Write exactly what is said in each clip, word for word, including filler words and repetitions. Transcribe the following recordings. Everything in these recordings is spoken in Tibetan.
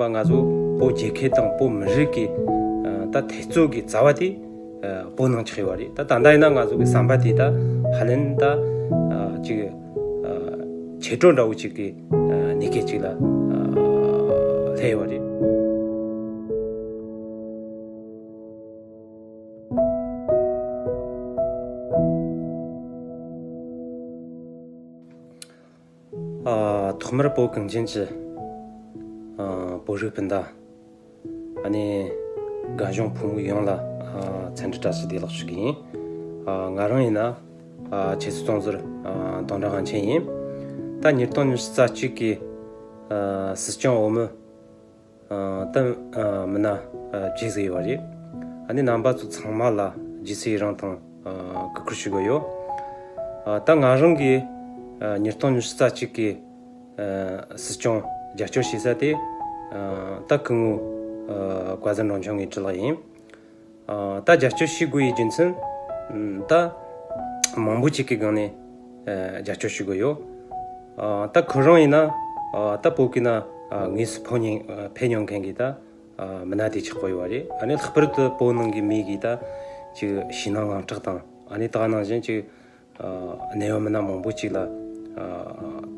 པ་ང་ཚོ་བོད་རྒྱལ་ཁབ་དང་བོད་མི་རིགས་ཀྱི་ཨ་ད་འཐབ་རྩོད་ཀྱི་རྩ་བ་དེ་ཨ་བོད་ནང་ཆགས་ཡོད་རེད། ད་ད་ལྟ་ཡིན་ན་ང་ཚོ་གི་ཟམ་པ་དེ་ད་ཧ་ལམ་ད་ཨ་ཅིག་ཨ་ཆད་གྲོས་འདྲ་བོ་ཅིག་གི་ཨ་གནས་སྐབས་ཅིག་ལ་ཨ་སླེབས་ཡོད་རེད། ཨ་ཐོག་མར་བོད་གངས་ཅན་གྱི་ཨ་བོད་རིགས་སྤུན་ཟླ་ཨ་ནི་རྒན་གཞོན་ཕོ་མོ་ཡོངས་ལ་ཨ་འཚམས་འདྲི་བཀྲ་ཤིས་བདེ་ལེགས་ཞུ་གི་ཡིན། ཨ་ང་རང་ཡིན་ན་ཨ་ཆེ་སུ་ཙོང་ཟུར་ཨ་དོན་གྲུབ་དབང་ཆེན་ཡིན། ད་ཉིས་སྟོང་ཉི་ཤུ་རྩ་གཅིག་གི་ཨ་སྲིད་སྐྱོང་འོས་མི་ཨ་ད་ཨ་མི་སྣ་ཨ་བརྗེས་ཟིན་ཡོད་པ་རེད། ཨ་ནི་རྣམ་པ་ཚོ་ཚང་མ་ལ་རྗེས་སུ་ཡི་རང་དང་ཨ་གུས་བཀུར་ཞུ་གི་ཡོད། ཨ་ད་ང་རང་གིས་ཨ་ཉིས་སྟོང་ཉི་ཤུ་རྩ་གཅིག་གི་ཨ་སྲིད་སྐྱོང་རྒྱབ་སྐྱོར་བྱེད་ས་དེ་ཨ་ད་སྐུ་ངོ་ཨ་བཀའ་བཟང་འབྲོང་ཆུང་ངེས་སྒྲིལ་ལགས་ཡིན། ཨ་ད་རྒྱབ་སྐྱོར་བྱེད་དགོས་ཡི་རྒྱུ་མཚན་ཨ་ད་མང་པོ་ཅིག་གི་སྒང་ནས་ཨ་རྒྱབ་སྐྱོར་བྱེད་དགོས་ཡོད། ཨ་ད་ཁོ་རང་ཡིན་ན་ཨ་ད་བོད་ཀྱི་ནང་ཨ་དངོས་སུ་ཕེབས་མྱོང་ཨ་ཕེབས་མྱོང་མཁན་གྱི་ད་ཨ་མི་སྣ་དེ་ཆགས་པ་ཡོད་པ་རེད། ཨ་ནི་ལྷག་པར་དུ་བོད་ནང་གི་མི་གིས་ད་ཅིག་ཞེད་སྣང་དངངས་སྐྲག་དང་ཨ་ནི་ད་ག་ནང་བཞིན་ཅིག་ཨ་གནད་ཡོད་མི་སྣ་མང་པོ་ཅིག་ལ་ཨ་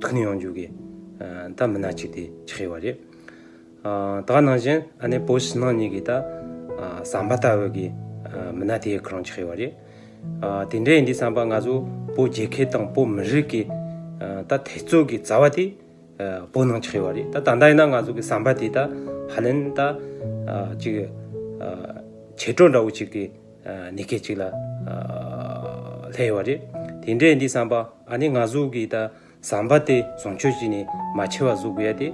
ཐུག་ནས་ཡོང་རྒྱུ་གི་ཨ་ད་མི་སྣ་ཅིག་དེ་ཆགས་ཡོད་པ་རེད། ཨ་ད་ག་ནང་བཞིན་ཨ་ནི་བོད་ཕྱི་ནང་གཉིས་ཀྱི་ད་ཨ་ཟམ་པ་ལྟ་བུ་གི་ཨ་མི་སྣ་དེ་ཁོ་རང་ཆགས་ཡོད་པ་རེད། ཨ་དེ་འདྲ་ཡིན་དུས་ཙམ་པ་ང་ཚོ་བོད་རྒྱལ་ཁབ་དང་བོད་མི་རིགས་ཀྱི་ཨ་ད་འཐབ་རྩོད་ཀྱི་རྩ་བ་དེ་ཨ་བོད་ནང་ཆགས་ཡོད་པ་རེད། ད་ད་ལྟ་ཡིན་ན་ང་ཚོ་གི་ཟམ་པ་དེ་ད་ཧ་ལམ་ད་ཨ་ཅིག་ཨ་ཆད་གྲོས་འདྲ་བོ་ཅིག་གི་ཨ་གནས་སྐབས་ཅིག་ལ་ཨ་སླེབས་ཡོད་པ་རེད། དེ་འདྲ་ཡིན་དུས་ཙམ་པ་ཨ་ནི་ང་ཚོ་གི་ད་ཟམ་པ་དེ་བཟུང་སྤྱོད་བྱས་ནས་མ་ཆད་པ་བཟོ་དགོས་ཡ་དེ་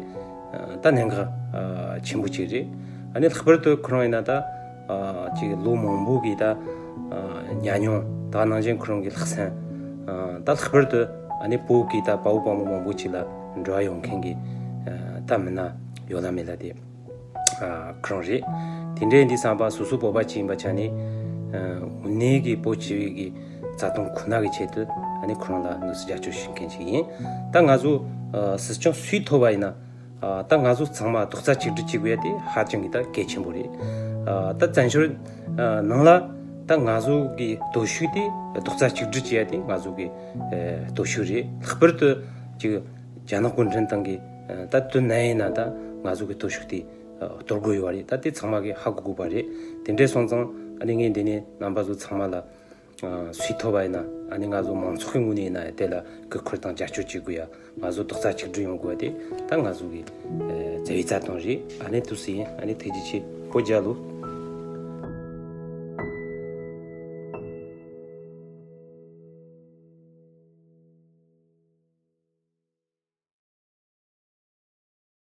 ཨ་ད་གནད་འགག་ཨ་ཆེན་པོ་ཅིག་རེད། ཨ་ནི་ལྷག་པར་དུ་ཁོ་རང་ཡིན་ན་ད་ཨ་ཅིག་ལོ་མང་པོ་གི་ད་ཨ་ཉམས་མྱོང་ད་ནང་བཞིན་ཁོ་རང་གི་ལྷག་བསམ་ཨ་ད་ལྷག་པར་དུ་ཨ་ནི་བོད་ཀྱི་ད་དཔའ་བོ་དཔའ་མོ་མང་པོ་ཅིག་ལ་འགྲོ་བ་ཡོང་མཁན་གྱི་ཨ་ད་མི་སྣ་ཡོད་ལ་མེད་ལ་དེ། ཨ་ཁོ་རང་རེད། དེ་འདྲའི་འདི་བསམ་པ་སོ་སོ་བོད་པ་ཅིག་ཡིན་པ་ཆ་ནས་ཨ་དངོས་གནས་ཀྱི་བོད་སྤྱི་པའི་གི་རྩ་དོན་ཁོ་ན་གི་ཆེད་དུ་ཨ་ནི་ཁོ་རང་ལ་དངོས་སུ་རྒྱབ་སྐྱོར་ཞུ་མཁན་ཅིག་ཡིན། ད་ང་ཚོ་ཨ་སྲིད་སྐྱོང་སུས་ཐོབ་པ་ཡིན་ན་ཨ་ད་ང་ཚོ་ཚང་མ་རྡོག་རྩ་གཅིག་སྒྲིལ་བྱེད་དགོས་ཡ་དེ་ཧ་ཅང་གི་ད་གལ་ཆེན་པོ་རེད། ཨ་ད་བཙན་བྱོལ་ཨ་ནང་ལ་ད་ང་ཚོ་གི་སྟོབས་ཤུགས་དེ་རྡོག་རྩ་གཅིག་སྒྲིལ་བྱེད་ཡ་དེ་ང་ཚོ་གི་ཨ་སྟོབས་ཤུགས་རེད། ལྷག་པར་དུ་ཅིག་རྒྱ་ནག་གུང་ཁྲན་ཏང་གི་ཨ་ད་དུས་ནམ་ཡིན་ན་ད་ང་ཚོ་གི་སྟོབས་ཤུགས་དེ་ཨ་གཏོར་དགོས་ཡོད་པ་རེད། ད་དེ་ཚང་མ་གིས་ཧ་གོ་དགོས་པ་རེད། དེ་འདྲ་སོང་ཙང་ཨ་ནི་ངས་འདི་ནས་རྣམ་པ་ཚོ་ཚང་མ་ལ་ཨ་སུས་ཐོབ་པ་ཡིན་ན་ཨ་ནི་ང་ཚོ་མང་ཚོགས་ཀྱི་ངོས་ནས་ཡིན་ན་དེ་ལ་གུས་བཀུར་དང་རྒྱབ་སྐྱོར་བྱེད་དགོས་ཡ། ང་ཚོ་རྡོག་རྩ་གཅིག་སྒྲིལ་ཡོང་དགོས་པ་དེ་ད་ང་ཚོ་གི་ཨ་རྩ་བའི་རྩ་དོན་རེད། ཨ་ནི་དུས་སུ་ཡིན། ཨ་ནི་ཐུགས་རྗེ་ཆེ། བོད་རྒྱལ་ལོ།